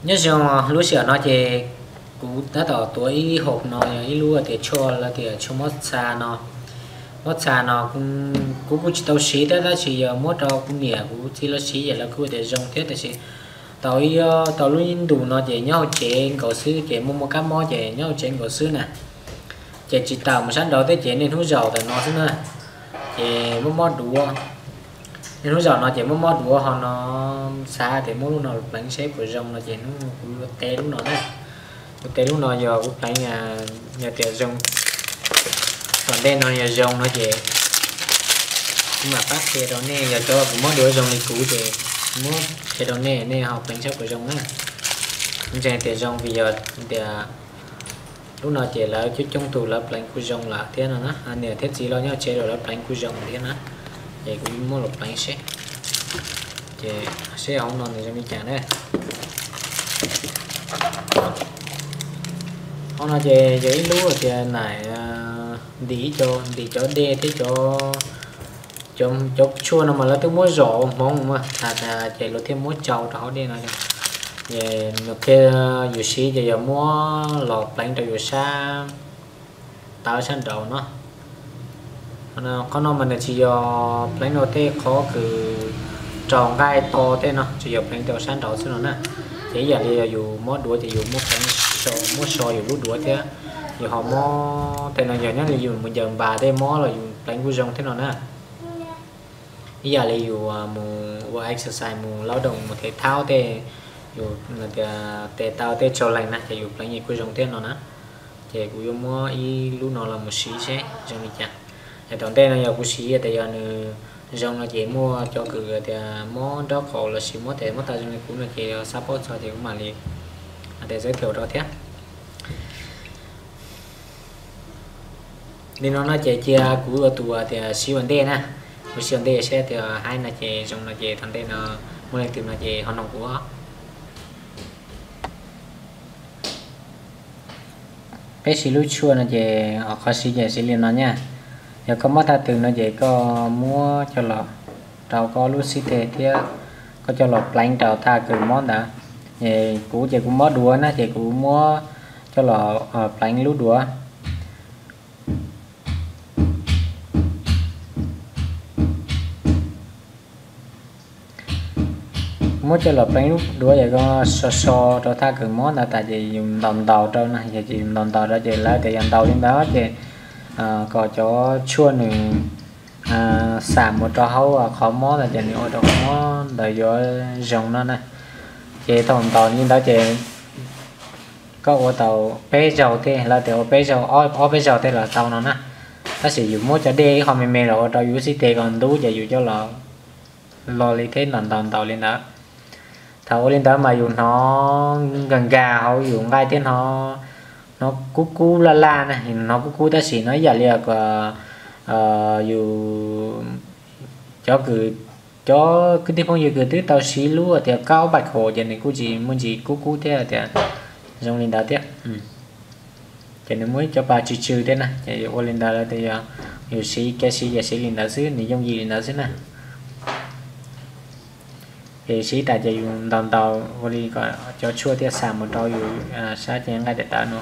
Nyob zoo, lub sij hawm no ces kuv tab tom tuav ib hom no yog ib lub tias tshuaj lawv tias tshuaj mob txha no. Mob txha no kuv kuj tsis tau siv thiab, tab sis yog muab rau kuv niam kuv txiv lawv siv ces lawv kuj tias zoo thiab, tab sis tau ib, tau lub ib ntus no ces nyob hauv tsev nkaus xwb, ces muaj muaj kab mob ces nyob hauv tsev nkaus xwb na. Ces tsis tawm mus sab nraud thiab ces niaj hnub zaum ntawm no xwb na. Ces muab mob duav, niaj hnub zaum no ces muab mob duav ho no, xav tias muab lub no los pleev seb puas zoo no ces hnub kuv yuav teb lub no na. Kuv teb lub no yog kuv pleev, yog tias zoo, tom ntej no yog zoo no ces kuv mam pab qhia rau nej, yog cov uas mob duav zoo li kuv ces muab qhia rau nej, nej ho pleev saib puas zoo na. Ntseeg tias zoo vim yog tias lub no ces lawv coob coob tus lawv pleev kuj zoo lawm thiab no na, niam thiab txiv los nyob tsev los lawv pleev kuj zoo thiab na. Ces kuv muab los pleev seb, ces seb hauv no nws zoo li cas na. Hauv no ces yog ib lub tias nais ntim, ntim cov dej thiab cov, cov tshuaj no mas lawv twb muab zom ua hmoov mas, ces luag thiaj muab tsau rau hauv dej no. Ces nws thiaj, yus siv ces yog muab los pleev rau yus sab tawv sab nraud no. Qhov no mas nws tsis yog pleev rau tej qhov kws raug nqaij to tej no, tsis yog pleev rau sab nraud xwb no na. Ces ib yam li yog yus mob duav ces yus muab pleev, muab so yus lub duav thiab, yus ho mob tej no yog nyob li yus mus ncaws npas tej mob los yus pleev kuj zoo thiab no na. Ib yam li yus mus ua exercise, mus lao động, mus thể thao tej, yus tias tes taw tej tsau leeg na ces yus pleev kuj zoo thiab no na. Ces kuv yuav muab ib lub no los mus siv seb zoo li cas. Es tom ntej no yog kuv siv tias yog nws zoo no ces muaj cov kws tias mob nraub qaum lossis mob tes mob taw zoo li kuv no ces yog xav paub txog ces kuv mam li tias giới thiệu rau thiab. Li no no ces cia kuv ua tus tias siv ua ntej na, kuv siv ua ntej seb tias haib no ces zoo no ces tom ntej no muaj leej twg no ces ho noog kuv. Peb siv lub tshuaj no ces qhov siv ces siv li no nyaj. Yog koj mob thaj twg no ces koj muab coj los rau koj lub xib teg thiab koj coj los pleev rau thaj kws mob ntawd. Es kuv ces kuv mob duav na ces kuv muab coj los pleev lub duav. Muab coj los pleev lub duav ces koj so so rau thaj kws mob ntawd tas ces yus ntaus ntaus rau na, yog ces yus ntaus ntaus rau ces lawv tias yog ntaus li ntawd ces kom cov tshuaj nws xam mus rau hauv qhov mob ntawd ces nws ua rau qhov mob ntawd yuav zoo no na. Ces thaum ntaus li ntawd ces koj ua tau peb zaug tej, lawv tias ua peb zaug, ob peb zaug tej los tau no na. Tab sis yus muab cov dej ib qho me me los ua rau yus xib teg kom ntub ces yus coj los lo li thiab ntaus ntaus ntaus li ntawd. Thaum ua li ntawd mas yus hnov nkag nkag hauv yus nqaij thiab hnov, hnov kub kub laj laj na, yus hnov kub kub tab sis no ib yam li kom yus, cov kws, cov kwv tij phooj ywg kws twb tau siv lub tias kaub paj khaum ces nws kuj tsis muaj ntsis kub kub thiab tias zoo li ntawd thiab. Ces nws muaj ib cov pas tsw tsw thiab na, ces ua li ntawd lawv tias yog yus siv kev siv ces siv li ntawd xwb, nws yooj yim li ntawd xwb na. Ces siv tas ces yus ntaus ntaus ua li kom cov tshuaj thiaj xam mus rau yus sab cev nqaij daim tawv no.